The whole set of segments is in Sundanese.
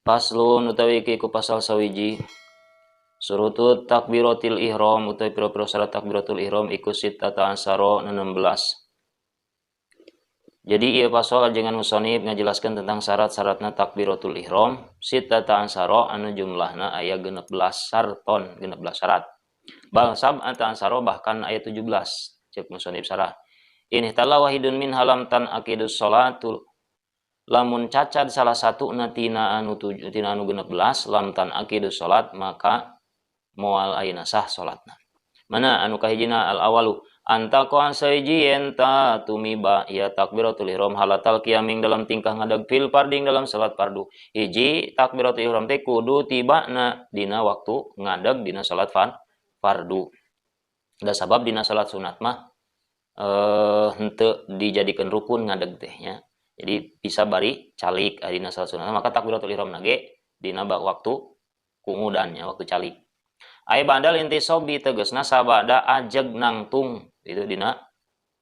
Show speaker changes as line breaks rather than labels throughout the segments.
Faslun utawi iki iku pasal sawiji. Surutut takbiratil ihram utawi pira-pira syarat takbiratul ihram iku sittata asyara 16. Jadi ieu pasal ajengan musonib ngajelaskeun tentang syarat-syaratna takbiratul ihram sittata asyara anu jumlahna aya 16 sarton, 16 syarat. Bal sab'ata asyara bahkan aya 17 cek musonib syarah. In ihtalla wahidun min halam tan aqidus salatul lamun cacat salah satu na tina anu tujuh, tina anu 16 lam tan aqidus salat maka moal ayeuna sah salatna. Mana anu kahijina al awalu antaqan saiji enta tumiba ya takbiratul ihram halatal qiyaming dalam tingkah ngadag fil farding dalam salat fardu. Hiji takbiratul ihram teh kudu tibana dina waktu ngadag dina salat fardu. Da sabab dina salat sunat mah henteu dijadikeun rukun ngadeg teh nya. Jadi bisa bari calik dina salat sunat maka takbiratul ihram nage dina waktu kungudannya waktu calik. Ai badal intisobi tegasna sabada ajeg nangtung itu dina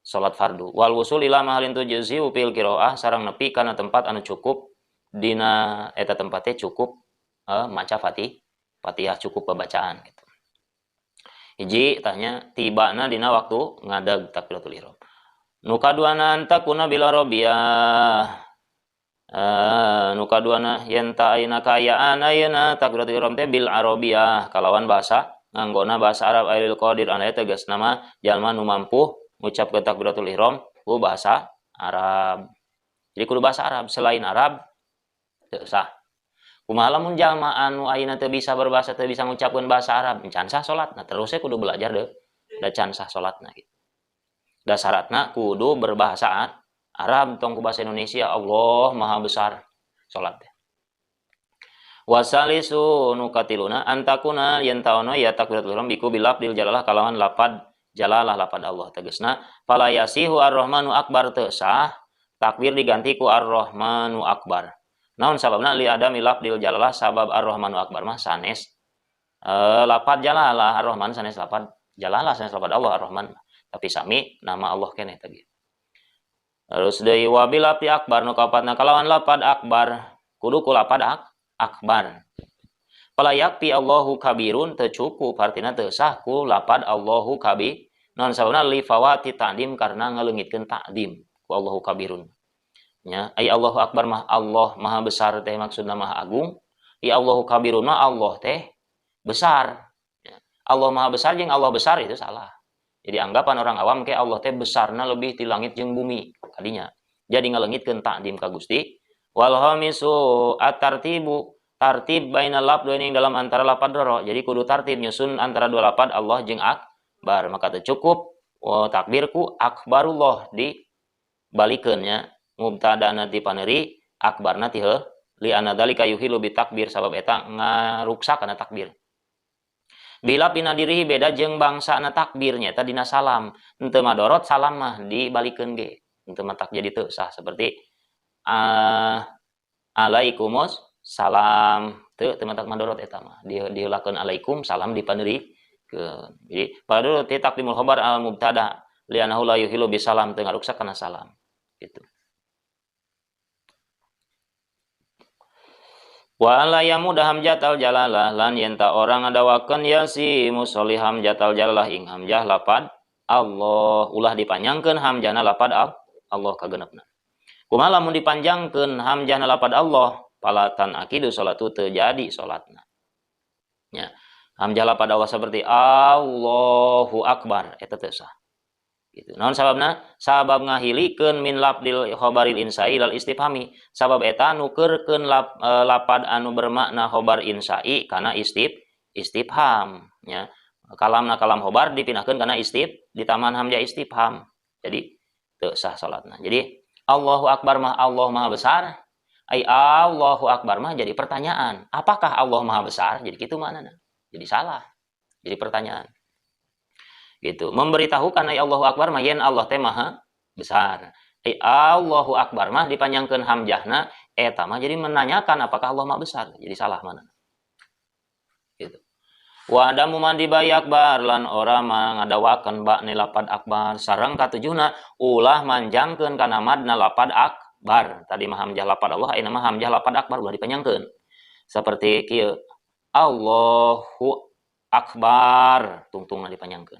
salat fardu. Wal wusul ila mahalin tujzi fil qiraah sareng nepi kana tempat anu cukup dina eta tempatnya cukup maca Fatihah cukup pembacaan gitu. Hiji tanya tibana dina waktu ngadag takbiratul ihram. Nu kaduana antakuna bil arabiyah. Nu kaduana yen ta ayeuna kaayaan ayeuna takbiratul ihram teh bil arabiyah kalawan bahasa nganggona bahasa Arab ailil qadir anu tegasna mah jalma nu mampu ngucapkeun takbiratul ihram ku bahasa Arab. Jadi kudu bahasa Arab, selain Arab teu sah. Kumaha lamun jalma anu ayeuna teu bisa berbahasa teu bisa ngucapkeun bahasa Arab can sah salatna, terus kudu belajar deh da can sah salatna gitu. Da syaratna kudu berbahasa Arab tong ku bahasa Indonesia Allah Maha Besar salat teh. Wasalisu nu katiluna antakuna yen taono ya takbiratul ihram biku bilafdil jalalah kalawan lapad jalalah lapad Allah tegasna fala yasihu arrahmanu akbar teu sah takbir diganti ku arrahmanu akbar. Naon sababna li adami lafdil jalalah sabab arrahmanu akbar mah sanes lapad jalalah arrahman sanes lapad jalalah sanes lapad Allah arrahman tapi sami nama Allah keneh teh. Terus deui wabil lafdi akbar nu kaopatna kalawan lapad akbar kudu ku lapad akbar. Fala yakfi Allahu kabirun teu cukup artina teu sah ku lapad Allahu kabir. Naon sababna li fawati ta'dim karena ngaleungitkeun ta'dim ku Allahu kabirun. Nya ai Allahu akbar mah Allah maha besar teh maksudna maha agung. Ai Allahu kabirun mah Allah teh besar. Ya. Allah maha besar jeung Allah besar itu salah. Jadi anggapan orang awam ke Allah teh besarna lebih ti langit jeung bumi kadinya. Jadi ngaleungitkeun ta'dim ka Gusti. Wal khamisu at-tartibu tartib bainal lafdzaini dalam antara lapad loro. Jadi kudu tartib nyusun antara dua lapad Allah jeung akbar. Maka teu cukup takbirku akbarullah dibalikeun nya. Mubtadana ti paneri akbarna ti heuh li anna dzalika yuhilu bi takbir sabab eta ngaruksak kana takbir. Bila pinadirihi beda jeung bangsana takbir nya eta dina salam. Henteu madorot salam mah dibalikeun ge. Henteu matak jadi teu sah seperti alaikumus salam teu matak madorot eta mah diheulakeun alaikum salam dipanerikeun. Jadi padahal teh takdimul khabar al mubtada li annahu la yuhilu bi salam teu ngaruksak kana salam gitu. Wa la yamuda hamjatal jalalah lan yenta orang ngadawakeun ya si musolli hamjatal jalalah ing hamzah lapad Allah ulah dipanjangkeun hamzahna lapad Allah kagenepna. Kumaha lamun dipanjangkeun hamzahna lapad Allah palatan aqidu salatu teu jadi salatna. Nya hamzah lapad Allah seperti Allahu akbar eta teu sah. Gitu. Naon sababna? Sabab ngahilikeun min lafdil khabaril insai lal istifhami. Sabab eta nukeurkeun lapad anu bermakna khobar insai kana istifham nya. Kalamna kalam khobar dipindahkeun kana ditambahan hamzah istifham. Jadi teu sah salatna. Jadi Allahu akbar mah Allah maha besar. Ai Allahu akbar mah jadi pertanyaan. Apakah Allah maha besar? Jadi kitu maknana. Jadi salah. Jadi pertanyaan. Gitu. Memberitahukan ai Allahu akbar mah yen Allah teh maha besar. Ai Allahu akbar mah dipanjangkeun hamzahna eta mah jadi menanyakan apakah Allah maha besar. Jadi salah mana. Gitu. Wa adamu mandi bayi akbar lan ora ngadawakeun bakne lapad akbar sareng katujuhna ulah manjangkeun kana madna lapad akbar. Tadi mah hamzah lapad Allah ayeuna mah hamzah lapad akbar ulah dipanjangkeun. Seperti kieu Allahu akbar tungtungna dipanjangkeun.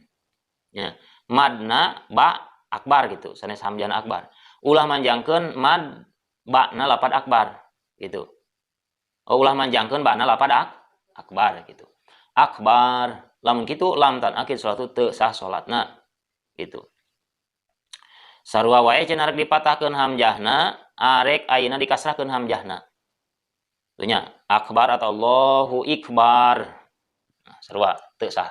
Nya, madna ba akbar gitu, sanes hamzahna akbar. Ulah manjangkeun mad ba'na lapad akbar gitu. Oh, ulah manjangkeun ba'na lapad akbar gitu. Akbar lamun kitu lam tan akid salatu teu sah salatna gitu. Sarua wae cenah arek dipatahkeun hamzahna, arek ayeuna dikasrahkeun hamzahna. Tuh nya, akbar atau Allahu ikbar. Nah, sarua teu sah.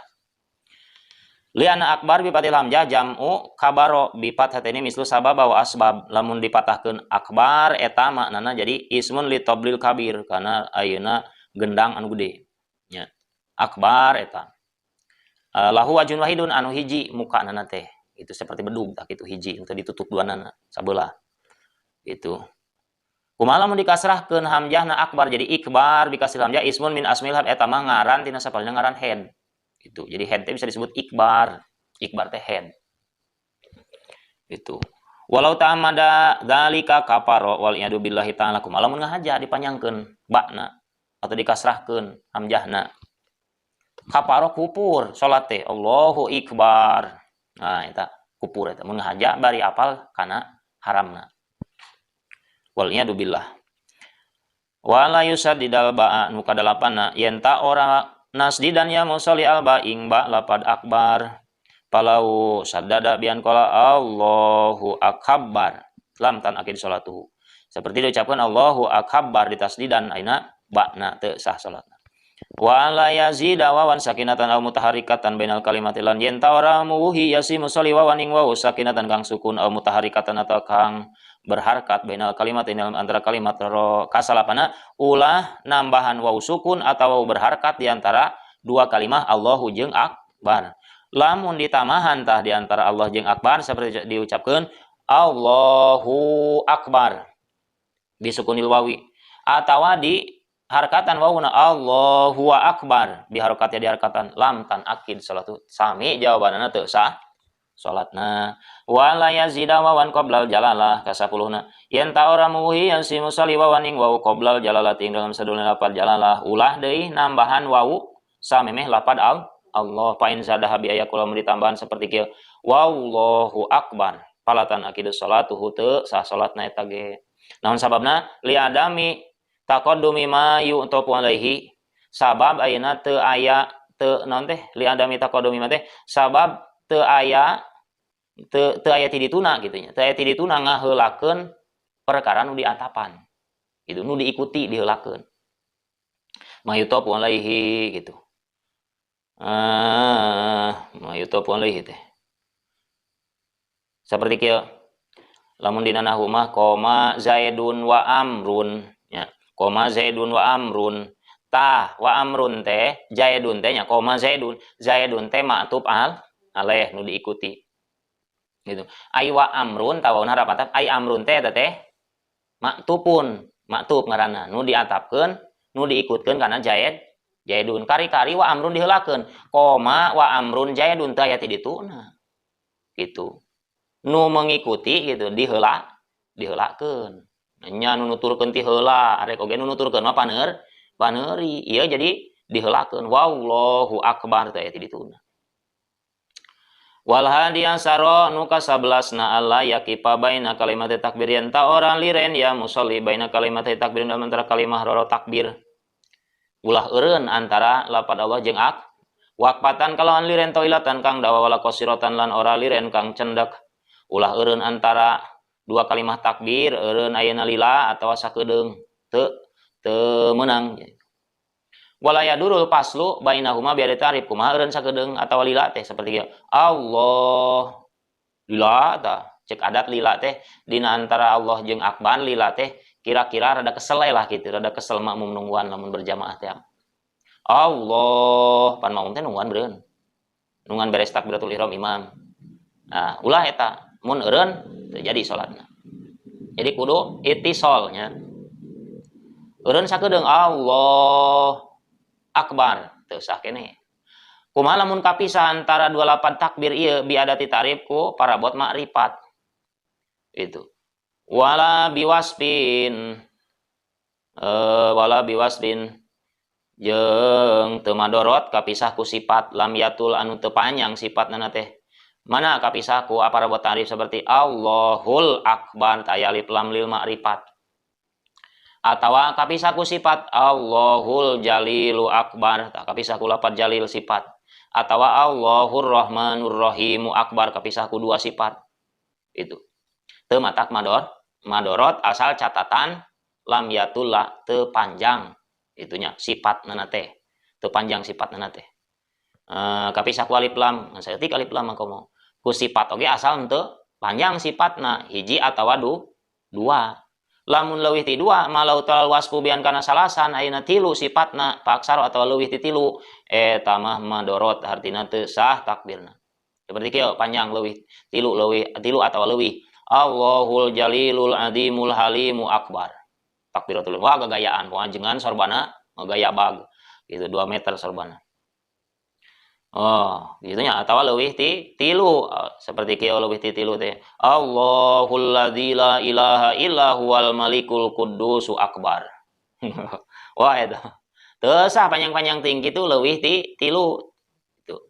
Liana akbar bifathil hamzah jam'u kabaro bifathatini mislu sabab wa asbab. Lamun dipatahkeun akbar eta maknana jadi ismun li tablil kabir karena ayeuna gendang anu gede nya. Akbar eta. Lahu wajhun wahidun anu hiji mukana teh. Itu seperti bedug tah kitu hiji teu ditutup duanana sabelah. Gitu. Kumaha lamun dikasrahkeun hamzahna akbar jadi ikbar bikasril hamzah ismun min asmil had eta mah ngaran tina sapalina ngaran head. Gitu. Jadi head teh bisa disebut ikbar. Ikbar teh head. Gitu. Walau ta'amada dzalika kafaro wal iyadu billahi ta'ala kumaha lamun ngahaja dipanjangkeun ba'na atau dikasrahkeun hamzahna. Kafaro kupur salat teh Allahu ikbar. Nah eta kupur eta mun ngahaja bari apal kana haramna. Wal iyadu billah. Wala yusaddidal ba'a nu kadalapanna yen ta ora nasdidan ya musolli alba ing ba lapad akbar palau saddada bian qala Allahu akbar lam tan akid salatuhu seperti diucapkan Allahu akbar ditasdidan aina ba'na teu sah salatna. Wala yazida wawan sakinatan aw mutaharikatan bainal kalimati lan yen ta ora muwuhi yasi musolli wawan ing wawu sakinatan kang sukun aw mutaharikatan atau kang berharkat bainal kalimat ini dalam antara kalimat ro kasalapana ulah nambahan wawu sukun atau wawu berharkat di antara dua kalimah Allahu jeung akbar. Lamun ditamahan tah di antara Allah jeung akbar seperti diucapkeun Allahu akbar disukunil wawi atawa di harkatan wawuna Allahu akbar di harokatnya di harkatan lam tan akid salatu sami jawabanana teu sah salatna. Wala yazida wawan qoblal jalalah kasapuluhna yen ta ora muhi yang si musalli wawan ing wawu qoblal jalalah ing dalam sadulna lapad jalalah ulah deui nambahan wawu samemeh lapad al Allah fa in zadaha bi ayakula ditambahan seperti kieu wallahu akbar palatan akidus salatuhu teu sah salatna eta ge. Naon sababna li adami taqaddumi ma yu'tafu alaihi sabab ayeuna teu aya teu naon teh li adami taqaddumi ma teh sabab teu aya teu aya ti dituna kitu nya teu aya ti dituna ngaheulakeun perkara nu diatapan gitu nu diikuti diheulakeun ma yu'tafu alaihi gitu. Ma yu'tafu alaihi teh seperti kieu lamun dina nahwu mah qoma zaidun wa amrun nya koma zaidun wa amrun tah wa amrun teh zaidun teh nya koma zaidun zaidun teh ma'tuf al alaih nu diikuti gitu ai wa amrun tawauna harapatan ai amrun teh eta teh maktupun maktub ngaranna nu diatapkeun nu diikutkeun kana zaid zaidun kari-kari wa amrun diheulakeun koma wa amrun zaidun teh aya ti dituna gitu nu mengikuti gitu diheulakeun nya nu nuturkeun ti heula arek oge nu nuturkeun mah paneuri ieu jadi diheulakeun wallahu akbar teh aya ti dituna. Wal hadiya saro nu ka-11na alla yaqifa baina kalimat takbir yen ta ora liren ya musolli baina kalimat takbir dalam antara kalimah roro takbir ulah eureun antara lapad Allah jeung ak waqfatan kalawan liren toilatan kang dawa wala qasiratan lan ora liren kang cendek ulah eureun antara dua kalimah takbir eureun ayeuna lila atawa sakedeung teu meunang. Wala yadurul faslu bainahuma bi tarif kumaha eureun sakedeung atawa lila teh seperti kieu Allah lila tah cek adat lila teh dina antara Allah jeung akbar lila teh kira-kira rada kesel lah gitu rada kesel makmum nungguan lamun berjamaah teh Allah pan makmum teh nungguan beureun nungguan beres takbiratul ihram imam. Nah ulah eta mun eureun teu jadi salatna. Jadi kudu ittisolnya. Eureun sakedeung Allah akbar teu sah keneh. Kumaha lamun kapisah antara dua lapan takbir ieu bi adati tarif ku parabot makrifat. Itu. Wala biwasbin wala biwasbin Jeung teu madorot kapisah ku sifat lam yatul anu teu panjang sifatna teh. Mana kapisah ku apa buat tarif seperti Allahul Akbar taya alif lam lil ma'rifat. Atawa kapisah ku sifat Allahul Jalilu Akbar tah kapisah ku lafaz jalil sifat. Atawa Allahur Rahmanur Rahimu Akbar kapisah ku dua sifat. Itu. Teu matak madorot asal catatan lam yatul teu panjang itunya sifatna teh. Teu panjang sifatna teh. Kapisah ku alif lam, ngan saeutik alif lam komo. Ku sifat oge asal henteu panjang sifatna hiji atawa dua. Lamun leuwih ti dua malau talal wasfu bian kana salasan ayeuna tilu sifatna paksaro atawa leuwih ti tilu eta mah madorot hartina teu sah takbirna. Seperti kieu panjang leuwih tilu leuwih tilu atawa leuwih Allahul Jalilul Azimul Halimu Akbar. Takbiratul wah gagayaan ajengan sorbana ngagaya bag gitu 2 meter sorbana. Oh, gitunya atawa leuwih ti tilu seperti kieu leuwih ti tilu teh Allahul ladzi la ilaha illa huwal malikul quddusu akbar. Wah eta. Teu sah panjang-panjang ting kitu leuwih ti tilu gitu.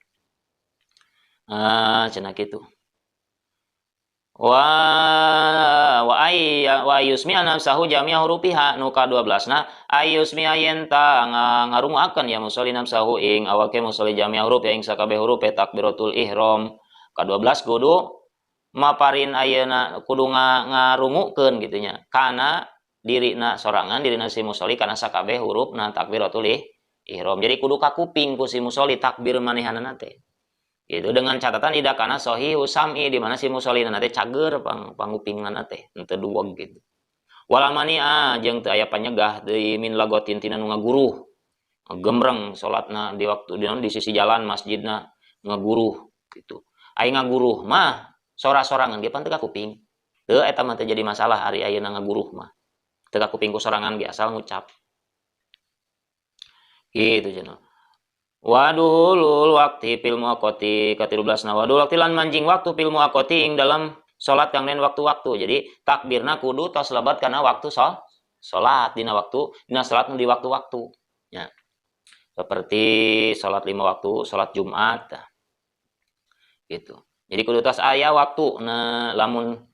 Ah, cenah kitu. Wa wa yusmi nafsahu jami'a hurufiha nu ka-12 na ayusmi yenta ngarunguakeun ya musolli nafsahu ing awake musolli jami'a huruf ing sakabeh huruf takbiratul ihram ka-12 kudu maparin ayeuna kudu ngarungukeun kitu nya kana dirina sorangan dirina si musolli kana sakabeh hurufna takbiratul ihram. Jadi kudu kakuping ku si musolli takbir manehanana teh. Itu dengan catatan tidak kana sahih sam'i di mana si musallina teh cager pangupingna teh henteu duweg gitu. Wala mania jeung teu aya panyegah deui min lagotin tina nu ngaguruh. Gemreng salatna di waktu di sisi jalan masjidna ngaguruh gitu. Ai ngaguruh mah sora-sorangan ge pan teu kakuping. Teu eta mah teu jadi masalah ari ayeuna ngaguruh mah. Teu kakuping ku sorangan ge asal ngucap. Gitu cenah. Waduhulul waktu fil muaqati ka-13 na wadul waktu lan manjing waktu fil muaqati ing dalam salat kang lain waktu-waktu. Jadi takbirna kudu tos lebat kana waktu salat dina waktu dina salat nu di waktu-waktu nya. Seperti salat 5 waktu, salat Jumat gitu. Jadi kudu tos aya waktu na lamun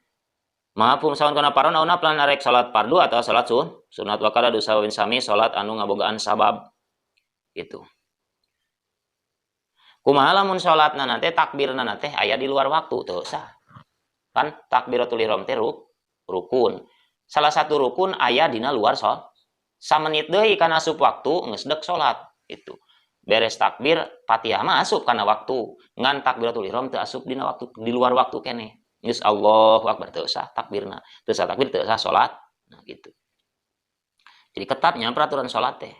maafum sawan kana paron auna plan arek salat fardu atau salat sunat wa kada dosa win sami salat anu ngabogaan sabab gitu. Kumaha lamun salatna teh takbirna teh aya di luar waktu teu sah. Kan takbiratul ihram teh rukun. Salah satu rukun aya dina luar salat. Samenit deui kana asup waktu geus deuk salat itu. Beres takbir Fatihah mah asup kana waktu. Ngan takbiratul ihram teu asup dina waktu di luar waktu keneh. Geus Allahu akbar teu sah takbirna. Teu sah takbir teu sah salat. Nah gitu. Jadi ketatnya peraturan salat teh.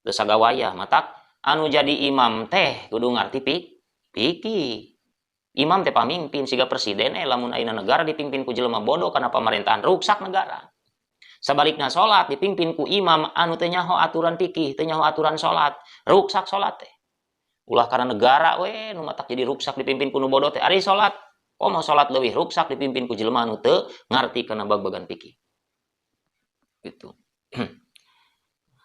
Teu sagawayah matak anu jadi imam teh kudu ngarti pikih. Imam teh pamimpin siga presiden lamun ayeuna negara dipimpin ku jelema bodoh kana pamerintahan ruksak negara. Sabalikna salat dipimpin ku imam anu teu nyaho aturan pikih, teu nyaho aturan salat, ruksak salat teh. Ulah kana negara we nu matak jadi ruksak dipimpin ku nu bodoh teh. Ari salat, komo salat leuwih ruksak dipimpin ku jelema anu teu ngarti kana bag-bagan pikih. Gitu.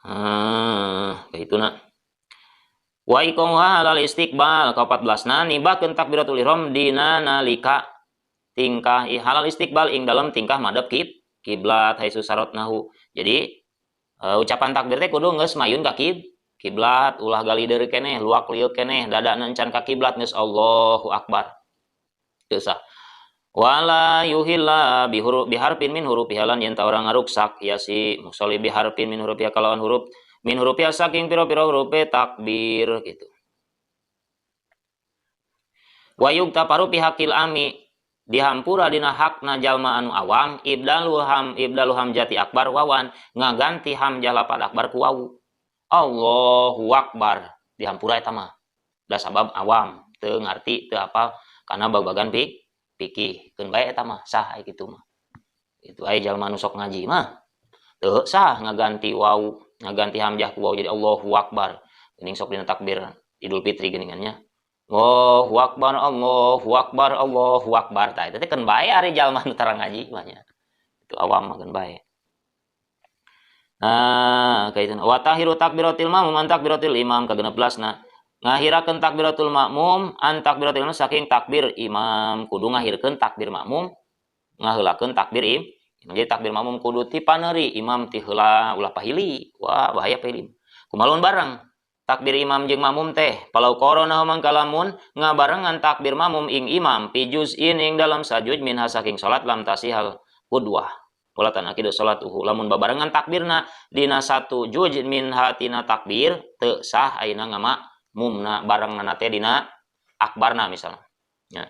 Kayak itu nak. Wa iqamuha halal istiqbal ka-14 na nibakeun takbiratul ihram dina nalika tingkah halal istiqbal ing dalam tingkah madhep kiblat haitsu saratnahu. Jadi ucapan takbir teh kudu geus mayun ka kiblat, ulah galider keneh, luak liuk keneh, dadana encan ka kiblat geus Allahu akbar. Teu sah. Wala yuhilla biharfin min hurufiha lan yen ta urang ngaruksak ya si musolli biharfin min hurufiha kalawan huruf min hurufnya saking piro-piro hurufe takbir gitu. Wa yugtaparu pihakil ami dihampura dina hakna jalma anu awam ibdalu hamjati akbar wawan ngaganti hamzah lapad akbar ku wawu. Allahu akbar dihampura eta mah. Da sabab awam teu ngarti teu apal kana bag-bagan pikih keun bae eta mah sah aya kitu mah. Itu aya jalma anu sok ngaji mah teu sah ngaganti wawu ngaganti hamzah ku wawu jadi Allahu akbar. Geuning sok dina takbir Idul Fitri geuningan nya. Allahu akbar, Allahu akbar, Allahu akbar. Tah eta teh keun bae ari jalma nu tara ngaji mah nya. Itu awam mah keun bae. Nah, kaitan wa tahiru takbiratil ma'mum an takbiratil imam ka-16na. Ngahirakeun takbiratul makmum an takbiratil imam saking takbir imam, kudu ngahirkeun takbir makmum ngaheulakeun takbir imam. Jadi takbir makmum kudu ti paneuri, imam ti heula, ulah pahili. Wah, bahaya pahili. Kumaha bareng takbir imam jeung makmum teh? Falau qarana mangkalamun ngabarengan takbir makmum ing imam fi juz'in ing dalam sajuz minha saking salat lam tasihal qudwah. Wala tanakidu salatuhu. Lamun babarengan takbirna dina satu juz minha tina takbir teu sah ayeuna ngamakmumna barenganna teh dina akbarna misalnya. Ya.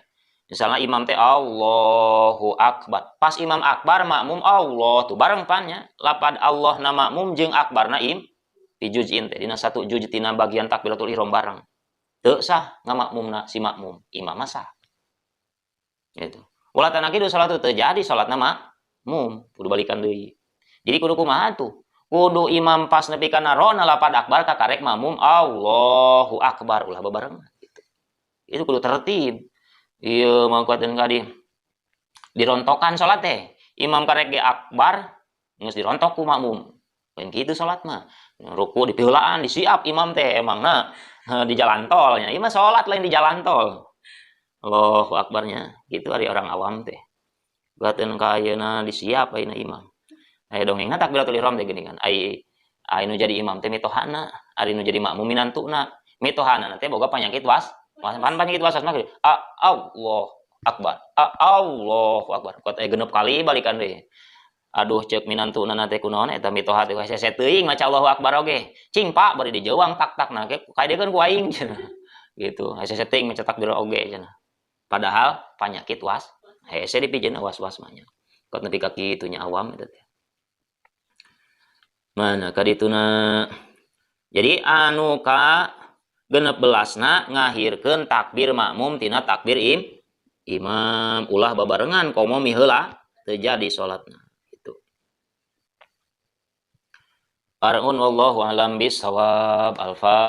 Misalnya imam teh Allahu akbar. Pas imam akbar makmum Allah tuh bareng pan nya. Lapad Allah na makmum jeung akbarna im fi juz'in teh dina satu juz tina bagian takbiratul ihram bareng. Teu sah ngamakmumna si makmum, imam mah sah. Gitu. Wala tanakidu salatu teu jadi salatna makmum, kudu balikan deui. Jadi kudu kumaha tuh? Kudu imam pas nepi ka narona lapad akbar kakarek makmum Allahu akbar ulah babarengan gitu. Itu kudu tertib. Ieu mah kuateun ka di dirontokan salat teh. Imam karek ge akbar geus dirontok ku makmum. Lain kitu salat mah. Ruku dipiheulaan disiap imam teh emangna di jalan tol nya. Ieu mah salat lain di jalan tol. Allahu akbarnya gitu ari orang awam teh. Kuateun ka ayeuna disiap ayeuna imam. Aya dongengna takbiratul ihram teh geuningan. Ai ai nu jadi imam teh mitohana, ari nu jadi makmum minantuna. Mitohana teh boga penyakit was. Pan penyakit was mah Allah akbar. Allahu akbar. Kuat aya genep kali balikan deui. Aduh ceuk minantuna teh kunaon eta mitoha teh hese teuing maca Allahu akbar oge. Cing Pak bari dijeuang tak-tak na ge kadekeun ku aing cenah. Gitu. Hese teuing maca takbir oge cenah. Padahal penyakit was hese dipijeun was-was mah nya. Kuat nepi ka kitu nya awam eta teh. Mana kadituna. Jadi anu ka 16na ngahirkeun takbir makmum tina takbir imam ulah babarengan komo miheula teu jadi salatna gitu. Arun wallahu alam bisawab. Alfa.